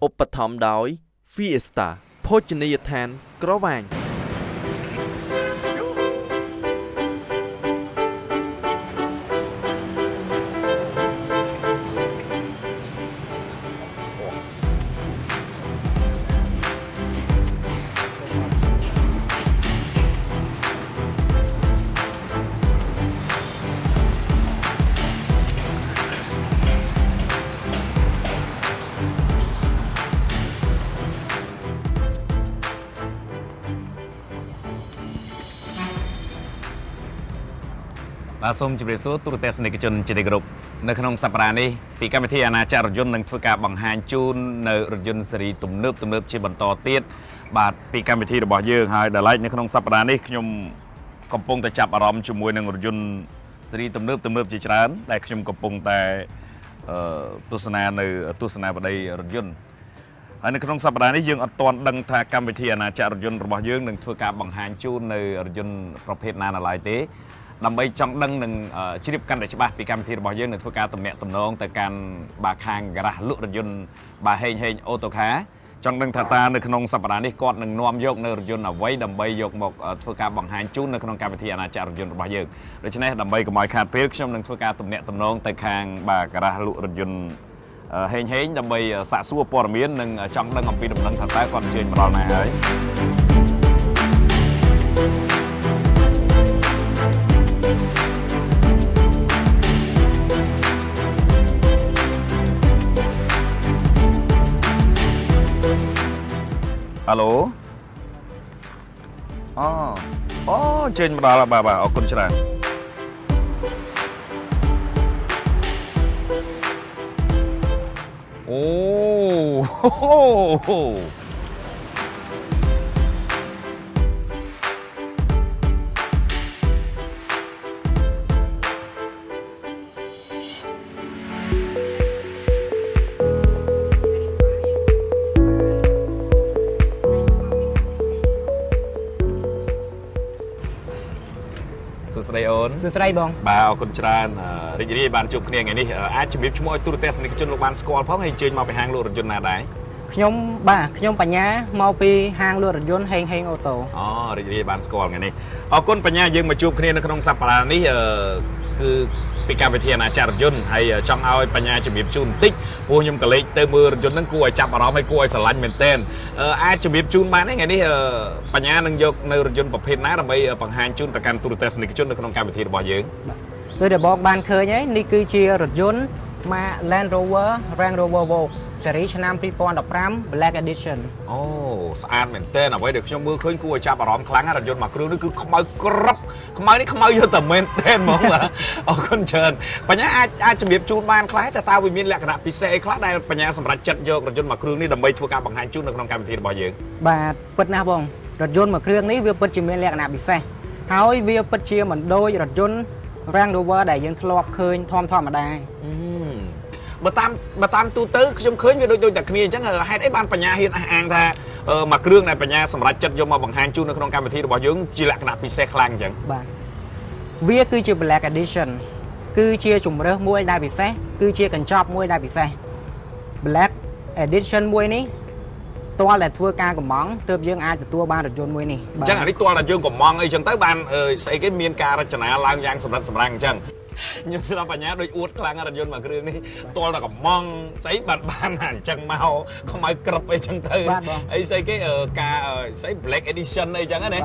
ឧបត្ថម្ភដោយ Fiesta ភោជនីយដ្ឋានក្រវាញ បាទសូមជម្រាបសួរទូរទស្សនិកជនជាទីគោរពនៅក្នុងសប្តាហ៍នេះពីកម្មវិធីអាណាចក្ររថយន្តនឹងធ្វើការបង្ហាញជូននៅរថយន្តស៊េរីទំនើបទំនើបជាបន្តទៀតបាទពីកម្មវិធីរបស់យើងហើយដល់ឡែកនៅក្នុងសប្តាហ៍នេះខ្ញុំកំពុងតែចាប់អារម្មណ៍ជាមួយនឹងរថយន្តស៊េរីទំនើបទំនើបជាច្រើនដែលខ្ញុំកំពុងតែទស្សនានៅទស្សនាវដ្តីរថយន្តហើយនៅក្នុងសប្តាហ៍នេះយើងអត់ទាន់ដឹងថាកម្មវិធីអាណាចក្ររថយន្តរបស់យើងនឹងធ្វើការបង្ហាញជូននៅរថយន្តប្រភេទណានៅឡើយទេដើម្បីចង់ដឹងនឹងជ្រាបកាន់តែច្បាស់ពីកម្មវិធីរបស់យើងនឹងធ្វើការទំនាក់ទំនងទៅកាន់បាទខាងការ៉ាស់លក់រថយន្តបាទហេងហេងអូតូខាចង់ដឹងថាតើនៅក្នុងសប្តាហ៍នេះគាត់នឹងនាំយកនៅរថយន្តអ្វីដើម្បីយកមកធ្វើការបង្ហាញជូននៅក្នុងកម្មវិធីអាណាចក្ររថយន្តរបស់យើងដូច្នេះដើម្បីកុំឲ្យខាតពេលខ្ញុំនឹងធ្វើការទំនាក់ទំនងទៅខាងបាទការ៉ាស់លក់រថយន្តហេងហេងដើម្បីសាកសួរព័ត៌មាននិងចង់ដឹងអំពីដំណឹងថាតើគាត់អញ្ជើញមកដល់ណាហើយ ហៅឡូអូអូអញ្ជើញមកដល់ហើយបាទបាទអរគុណច្រើនអូ សួស្តីអូន សួស្តីបង បាទអរគុណច្រើនរីករាយបានជួបគ្នាថ្ងៃនេះអាចជំរាបឈ្មោះឲ្យទូរទស្សនិកជនលោកបានស្គាល់ផងហើយអញ្ជើញមកពីហាងលក់រថយន្តណាដែរ ខ្ញុំបាទខ្ញុំបញ្ញាមកពីហាងលក់រថយន្តហេងហេងអូតូ អូរីករាយបានស្គាល់ថ្ងៃនេះអរគុណបញ្ញាយើងមកជួបគ្នានៅក្នុងសប្តាហ៍នេះគឺពីកម្មវិធីអាណាចក្ររថយន្តហើយចង់ឲ្យបញ្ញាជំរាបជូនបន្តិចព្រោះខ្ញុំក៏លេចទៅមើលរថយន្តហ្នឹងគួរឲ្យចាប់អារម្មណ៍ហើយគួរឲ្យស្រឡាញ់មែនទែនអាចជំរាបជូនបានទេថ្ងៃនេះបញ្ញានឹងយកនៅរថយន្តប្រភេទណាដើម្បីបង្ហាញជូនទៅកាន់ទូរទស្សនិកជននៅក្នុងកម្មវិធីរបស់យើង ដូចដែលបងបានឃើញហើយនេះគឺជារថយន្តម៉ាក Land Rover Range Rover Vogue ស៊េរីឆ្នាំ2015 Black Edition អូស្អាតមែនទែនអ្វីដែលខ្ញុំមើលឃើញគួរឲ្យចាប់អារម្មណ៍ខ្លាំងណាស់រថយន្តមួយគ្រឿងនេះគឺខ្មៅក្រឹបខ្មៅនេះខ្មៅយកតែមែនទែនហ្មងបាទអរគុណច្រើនបញ្ញាអាចជំរាបជូនបានខ្លះតែតើវាមានលក្ខណៈពិសេសអីខ្លះដែលបញ្ញាសម្រេចចិត្តយករថយន្តមួយគ្រឿងនេះដើម្បីធ្វើការបង្ហាញជូននៅក្នុងកម្មវិធីរបស់យើង បាទពិតណាស់បងរថយន្តមួយគ្រឿងនេះវាពិតជាមានលក្ខណៈពិសេសហើយវាពិតជាមិនដូចរថយន្ត Range Rover ដែលយើងធ្លាប់ឃើញធម្មតា បើតាមបើតាមទូទៅខ្ញុំឃើញវាដូចតែគ្នាអញ្ចឹងហេតុអីបានបញ្ញាហ៊ានអះអាងថាមួយគ្រឿងដែលបញ្ញាសម្រេចចិត្តយកមកបង្ហាញជូននៅក្នុងកម្មវិធីរបស់យើងជាលក្ខណៈពិសេសខ្លាំងអញ្ចឹង បាទវាគឺជា Black Edition គឺជាជំរើសមួយដែលពិសេសគឺជាកញ្ចប់មួយដែលពិសេស Black Edition មួយនេះទាល់តែធ្វើការកម្ម៉ង់ទើបយើងអាចទទួលបានរថយន្តមួយនេះ អញ្ចឹងអានេះទាល់តែយើងកំងអីចឹងទៅបានស្អីគេមានការរចនាឡើងយ៉ាងសម្រិតសម្រាំងអញ្ចឹងខ្ញុំស្ដាប់បញ្ញាដូចអួតខ្លាំងរថយន្តមួយគ្រឿងនេះទាល់តែកំងស្អីបានបានអាអញ្ចឹងមកខ្មៅក្រឹបអីចឹងទៅអីស្អីគេការស្អី Black Edition អីចឹងណា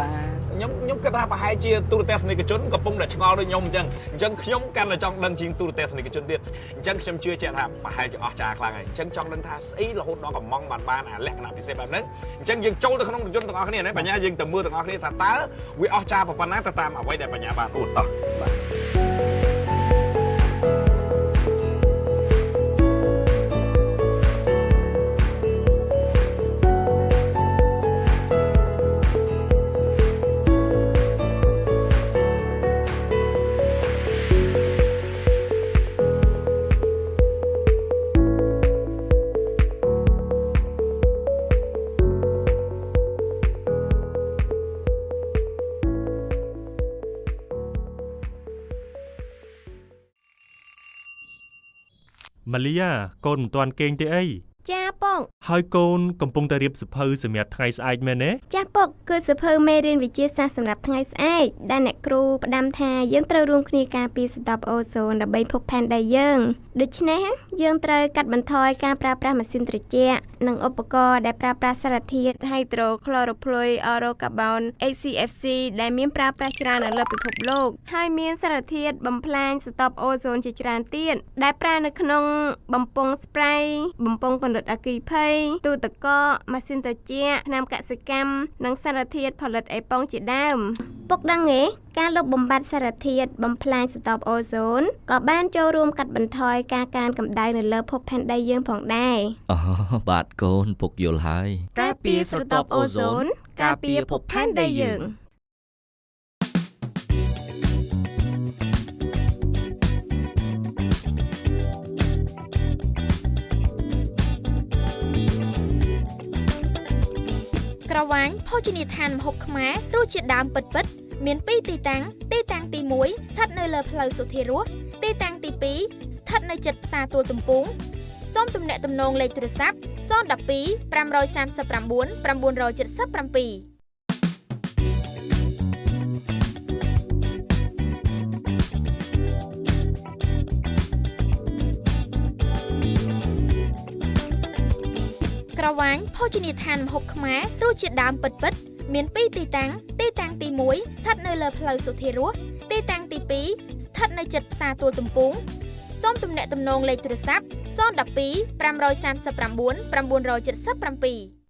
ខ្ញុំគិតថាប្រហែលជាទូរទស្សនិកជនកំពុងតែឆ្ងល់ដូចខ្ញុំអញ្ចឹងអញ្ចឹងខ្ញុំកាន់តែចង់ដឹងជាងទូរទស្សនិកជនទៀតអញ្ចឹងខ្ញុំជឿជាក់ថាប្រហែលជាអស្ចារ្យខ្លាំងហើយអញ្ចឹងចង់ដឹងថាស្អីរហូតដល់កំងបានបានអាលក្ខណៈពិសេសបែបហ្នឹងអញ្ចឹងយើងចូលទៅក្នុងរថយន្តទាំងអស់គ្នាណាបញ្ញាយើងទៅមើលទាំងអស់គ្នាថាតើវាអស្ចារ្យប៉ុណ្ណាទៅតាមអ្វីដែលបញ្ញាបានអួតតោះបាទ ម៉ាលីយ៉ាកូនមិនទាន់គេងទេអី ចាប៉ ក ហើយកូនកំពុងតែរៀបសៀវភៅសម្រាប់ថ្ងៃស្អែកមែនទេ ចាស់ពុកគឺសៀវភៅមេរៀនវិទ្យាសាស្ត្រសម្រាប់ថ្ងៃស្អែកដែលអ្នកគ្រូផ្ដាំថាយើងត្រូវរួមគ្នាការពារស្រទាប់អូសូនដើម្បីភពផែនដីយើងដូច្នេះយើងត្រូវកាត់បន្ថយការប្រើប្រាស់ម៉ាស៊ីនត្រជាក់និងឧបករណ៍ដែលប្រើប្រាស់សារធាតុហៃដ្រូក្លរ៉ូផ្លុយអរ៉ូកាបូន HCFC ដែលមានប្រើប្រាស់ច្រើននៅលើពិភពលោកហើយមានសារធាតុបំផ្លាញស្រទាប់អូសូនជាច្រើនទៀតដែលប្រើនៅក្នុងបំពង់ស្ប្រៃបំពង់ផលិតអគ្គិភ័យទូទឹកកកម៉ាស៊ីនត្រជាក់ថ្នាំកសិកម្មនិងសារធាតុផលិតអេប៉ុងជាដើមពុកដឹងទេការលុបបំបាត់សារធាតុបំផ្លាញស្រទាប់អូសូនក៏បានចូលរួមកាត់បន្ថយការកើនកម្ដៅនៅលើភពផែនដីយើងផងដែរ អូបាទកូនពុកយល់ហើយ ការពារស្រទាប់អូសូនការពារភពផែនដីយើង ក្រវាញភោជនីយដ្ឋានម្ហូបខ្មែររសជាតិដើមពិតៗមានពីរទីតាំងទីតាំងទី1ស្ថិតនៅលើផ្លូវសុធារសទីតាំងទី2ស្ថិតនៅជិតផ្សារទួលទំពូងសូមទំនាក់ទំនងលេខទូរស័ព្ទ012 539 977ក្រវាញភោជនីយដ្ឋានម្ហូបខ្មែររសជាតិដើមពិតៗមានពីរទីតាំងទីតាំងទី1ស្ថិតនៅលើផ្លូវសុធារសទីតាំងទី2ស្ថិតនៅជិតផ្សារទួលទំពូងសូមទំនាក់ទំនងលេខទូរស័ព្ទ012 539 977